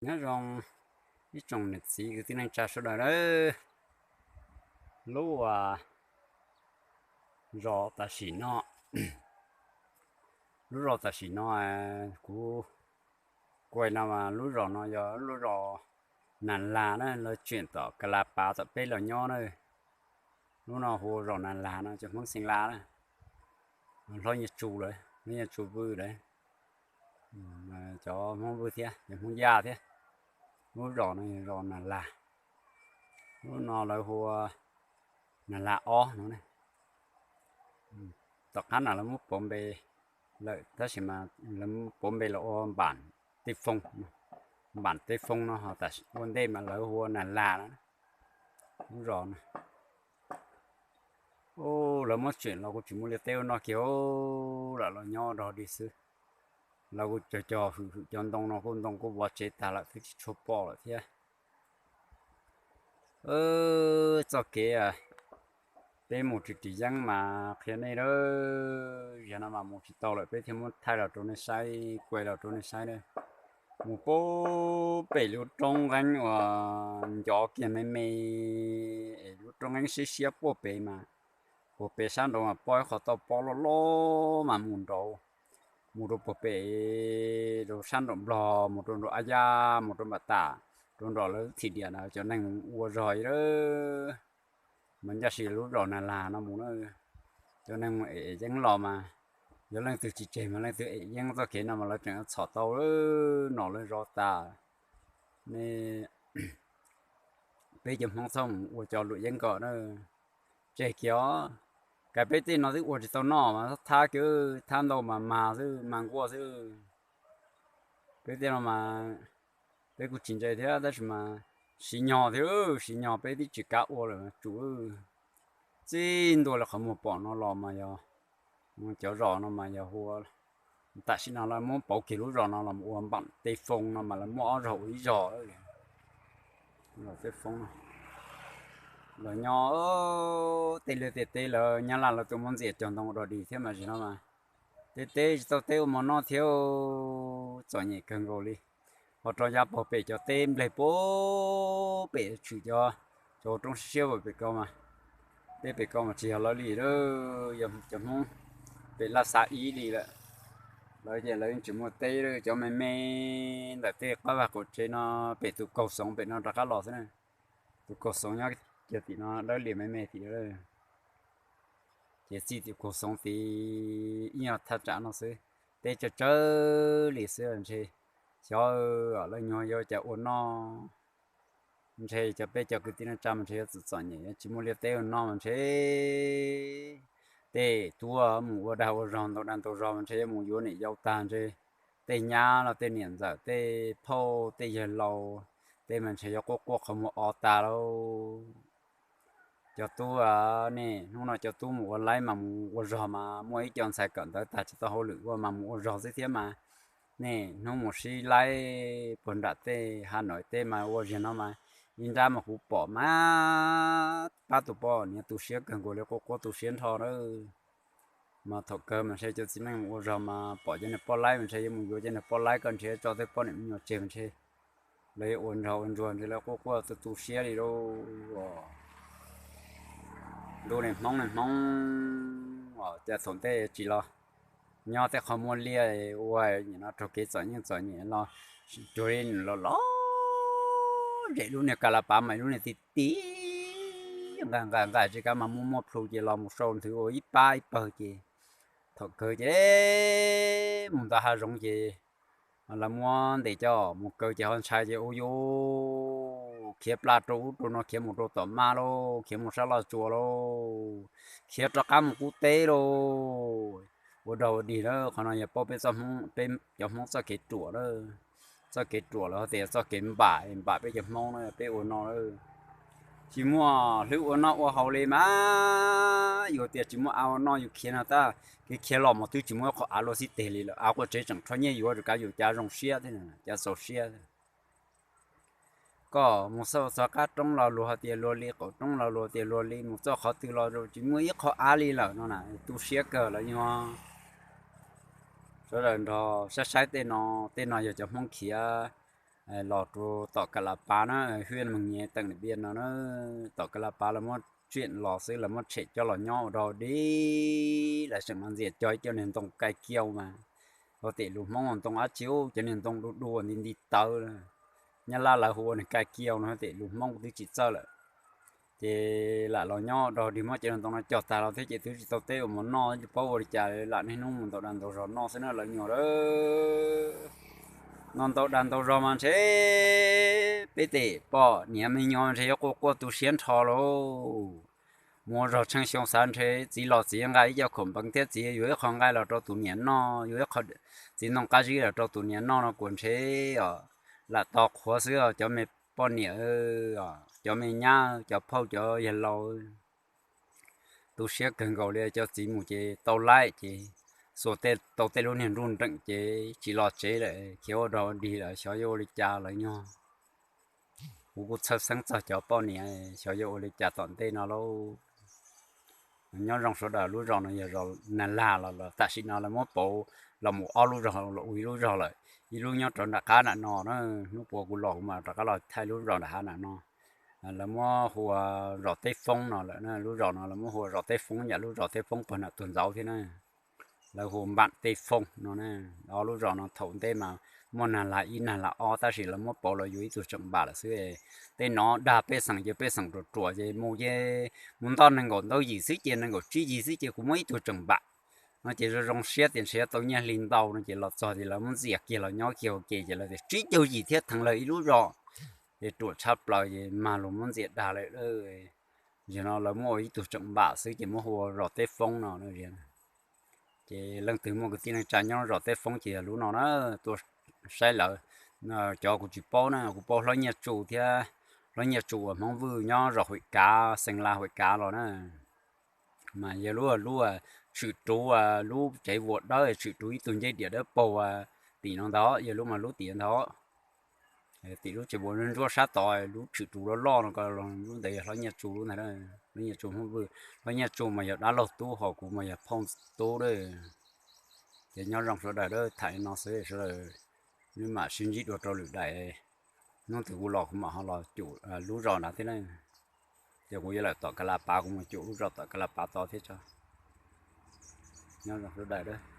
Nyob zoo ib tsoom niam txiv kwv tij neej tsa sawv daws lawm. Lub zos tam sim no, lub zos tam sim no kuv kuaj no mas lub zos no yog lub zos Nas Las na, lawv tseem tom Kas Las Pav tom peb los nyob na. Lub no hu zos Nas Las no, cov Hmoob Xeev Las na, Hlob Nyiaj Tsu lawm, Hlob Nyiaj Tsu Vwj lawm, cov Hmoob Vwj thiab cov Hmoob Yaj thiab. Lub zos no yog zos Nas Las, lub no lawv hu ua Nas Las ob no. Tom qab no lawv muab pauv npe lawm, tab sis mas lawv pauv npe los ua Npam Tej Foo, Npam Tej Foo no, ho ua ntej mas lawv hu ua Nas Las no. Lub zos no lawv muab tseem los kuj tsis muaj liaj teb ua noj kiag, lam los nyob rog dig xwb. Lawv kuj cog cog hwm hwm cov ntoo no kuj ntoo kuj vov tsev tag lawm twb tsis tshua pom lawm thiab. Txoj kev peb mus tsis ris yeeb mas qhia nej lawm, yog no mas mus tsis tau lawm peb thiaj muab thaij los rau nej saib, kuaj los rau nej saib na. Mus puag pem lub roob nqeeb uas ncov kiag me me, es lub roob nqeeb siab siab puag pem mas, puag pem sab nraud mas pom ib qho toj pob loj loj mas mus nraud, mus rau puag pem, rau sab nraum Nplog, mus rau nraum Ab Yaj, mus rau npam tas, rau nraum lawv thim diam na, cov neeg mus ua zog lawm. Mas ncaj sim lub zos Nas Las no mus na, cov neeg mus ev yeeb los mas, yog leej twg tsis tseg mas leej twg ev yeeb txoj kev no mas lawv tseem txhom tau, nom lawv zov tas. Ne, peb cov Hmoob txhob mus ua cov luam yeeb kom na, tseg kiag os. Kav peb tej no twb ua tsis tau noj mas thab kiag, thab ntau mas mag xwb, mag nkuaj xwb. Peb tej no mas peb kuj tsis ntse thiab tab sis mas siv nyog thiab, siv nyog peb twb tsis kav ua lawm tsum. Txij ntua li qhov muag pom no los mas yog, cov zos no mas yog hu, tam sim no lawv muab pauv kiag lub zos no los ua Npam Tej Foo no mas lawv muab ob zog ua ib zos. Tej Foo no los nyob tej liaj tej teb lawv Nyab Laj lawv tuaj muab ntxias cog ntoo rog dig thiab mas zim no mas tej teb tsis tau teb ua mov noj thiab, txom nyem kawg nkaus li. Ho rau yav puag pem cov teb nplej puag pem tshwm cov, cov roob siab siab puag pem ko mas, teb pem ko mas tsis yog lawv li, yog cov Hmoob pem Laj Xav ib li lawm. Lawv ces lawv yeej tsis muaj teb, cov me me ntawm tej qab vaj qaum tsev no, pem tus kaug xoov pem no rov qab los xwb na. Tus kaug xoov nyob kiag tim no dawb lias me me tim, ces txij tus kaug xoov tid ib nyuag thaj tsam no xwb, teb tsawg tsawg li xwb ntshe. Xyov lawv nyuag yuav cas ua noj, ntshe cov peb cov kwv tij neej tsa mas ntshe yuav txom txom nyem tsis muaj liaj teb ua noj mas ntshe tej tub mus ua dag ua zog ntau dag ntau zog mas ntshe yuav mus yuav niam yau tag ntshe. Tej nyab los tej niam ntxawm tej phauj tej yawg laus tej mas ntshe yuav quaj quaj qhov muag o tag lauj. Cov tub, nej hnub no cov tub mus ua laib mas mus ua zog mas muaj ib co ntxhais kawm ntawv tag tsis tau hauj lwm ua mas mus ua zog xwb thiab mas, nej hnub mus sib laib puag nram tej Has Nois teb mas ua ziag no mas, ib nrab mas kuv pom mas pab tus poj niam tu siab kawg nkaus li, quaj quaj tu siab nrho na. Mas thaum kawg mas ntshe cov txiv neej mus ua zog mas pom cov niag poj laib mas ntshe yuav mus yuav cov niag poj laib, koj nrhiav tso tej poj niam me nyuam tseg mas ntshe lawv yuav ua nrog ua ntsuag ntshe lawv quaj quaj tu tu siab li lauj. Ntuj niag Hmoob niag Hmoob, cas thaum ntej tsis los nyob tej qhov muaj liaj ua nim no raug kev txom nyem txom nyem los, cuag li los los zem lub niag Kas Las Pav mas lub niag ti ti nqa nqa nqa tsis kav mas muaj muaj plhu ces los mus sau nthwv ua ib pab ib pawg ces thaum kawg ces mus ntawm hav zoov ces lawv muab ntes coj mus kaw ces ho ntshai ces ua yuav khiav plaj rau ub rau no, khiav mus rau tom mab lauj, khiav mus sab Laj Tsuas lauj, khiav rov qab mus qub teb lauj. Ua dog ua dig lawm, qhov no yog paub peb, peb cov Hmoob txoj kev ruam lawm. Txoj kev ruam lawm ho tias txoj kev npam npam peb cov Hmoob na, peb ua no lawm tsis muaj hlwb ua noj ua haus li mas. Yus tias tsis muaj av ua noj yus khiav no tab, kev khiav los mas twb tsis muaj ib qho av luaj xib teg li lawm, av quaj tsev tseem rho nyiaj yuav, kav yus cav zoo siab thiab cav txaus siab. Koj mus xauj txog qab roob los luag tias luag li, qaum roob los luag tias luag li, mus txoj qhov twg los tsis muaj ib qho av li lawm no na, tu siab kawg lawm. Yog sawv daws nrog saib saib tej no, tej no yog cov Hmoob khiav Los rau tom Ka La Pav na, hwj meej nyiav teem nib biaj no na, tom Ka La Pav lawv muab tsiam los xwb, lawv muab tshem coj los nyob ua dog dig, lawv tseem no ntxias cog ib cov niag ntoo kai kiau mas, ua tim lus Hmoob ntoo dab tsi, cov niag ntoo du du nti nti tawv. Nyab Laj lawv hu ua niag kai kiau no, ua tim lus Hmoob twb tsis txawj lawm. Ces lam los nyob ua dog dig, muab cov niag ntoo no cog tag los thiab ces twb tsis tau teb ua mov noj, tsis paub ua li cas, lam niaj hnub mus ntaus dag ntaus zog noj xwb na lawv nyuag a. No ntaus dag ntaus zog mas ntshe peb tej poj niam me nyuam ntshe yuav quaj quaj tu siab nrho lauj. Mus ua zog tsheej xyoo xav ntshe txiv los txiv nqa ib co khoom npeev thiab txiv yuav ib qho nqaij los rau tus niam noj, yuav ib qho txiv ntoo qab zib los rau tus niam noj no kuv ntshe os, lam tos qhuav xwb os cov me poj niam, cov me nyab, cov phauj cov yawg laus. Tu siab kawg nkaus li, cov txiv mus ces tau laij ces xuas tau tej lub niag nruj nreem ces tsis los tsev lawm, khiav ua dog dig lawm, xyov yuav ua li cas lawv nyuag. Kuv kuj txhawj xeeb txog cov poj niam, xyov yuav ua li cas tom ntej no lauj. Nyob zoo sawv daws, lub zos no yog zos Nag Lag los tam sim no lawv muab pauv los mus ob lub zos los ua ib lub zos lawm, ib lub nyob rau nram qab nram no na. Hnub puav kuv los kuv mam rov qab los thaij lub zos nram hav nram no. Lawv muab hu ua zos Teb Foob no lawm, lub zos no lawv muab hu ua zos Teb Foob yam lub zos Teb Foob puag nram tuag ntxauv thiab na. Lawv hu Npam Teb Foob no na. Ob lub zos no thaum ntej mas muaj Nag Lag ib Nag Lag ob tab sis lawv muab pauv los yus ib tug tseem npam lawm xwb. Tej no dag pej xeem ces pej xeem ruam ruam ces mus ces mus ntoj nees nkaum ntau yim xwb ces nees nkaum tsib yim xwb ces kuv muab ib tug tseem npam no ces zoo zoo siab tias ntshe tau nyiaj hli ntau no ces los txog ces lawv muab ntxias kiag los nyob kiag ua ke ces lawv tias tsib caug yim thiab theev lawm ib lub zos. Ces ruam tshaj plaws ces mag lus muab ntxias dag lawm. Zaum no lawv muab ua ib tug tseem npam xwb ces muab hu ua zos Teb Foob no. Ces leej twg muaj kwv tij neej tsa nyob zos Teb Foob ces yog lub no na, tuaj saib lawv. Cov kuv tsis paub na, kuv paub Hlob Nyiaj Tsu thiab, Hlob Nyiaj Tsu uas Hmoob Vwj nyob zos Huim Kav, Xeev Las Huim Kav los na. Mas yog lub, lub tshwm ruv, lub tsev vuas dawb tshwm ruv ib tug ncej diam dawb paug tim no ntag, yog lub mas lub tim ntag. Tim lub tsev vuas ntsuab sab tod lub tshwm ruv loj loj no ko, lub ntawd yog Hlob Nyiaj Tsu lub ntag. Hlob Nyiaj Tsu Hmoob Vwj, Hlob Nyiaj Tsu mas yog dab laug tub, ho kuv mas yog phauj tub a. Ces nyob zoo sawv daws, tham li no xwb sawv daws, neb mam sib ntsib dua rau lwm daim. Hnub twg kuv los kuv mam ho los cum lub zos nrad thiab na. Ces kuv yuav lawm tom Ka La Pav, kuv mus cum lub zos tom Ka La Pav tod thiab tso. Nyob zoo sawv daws.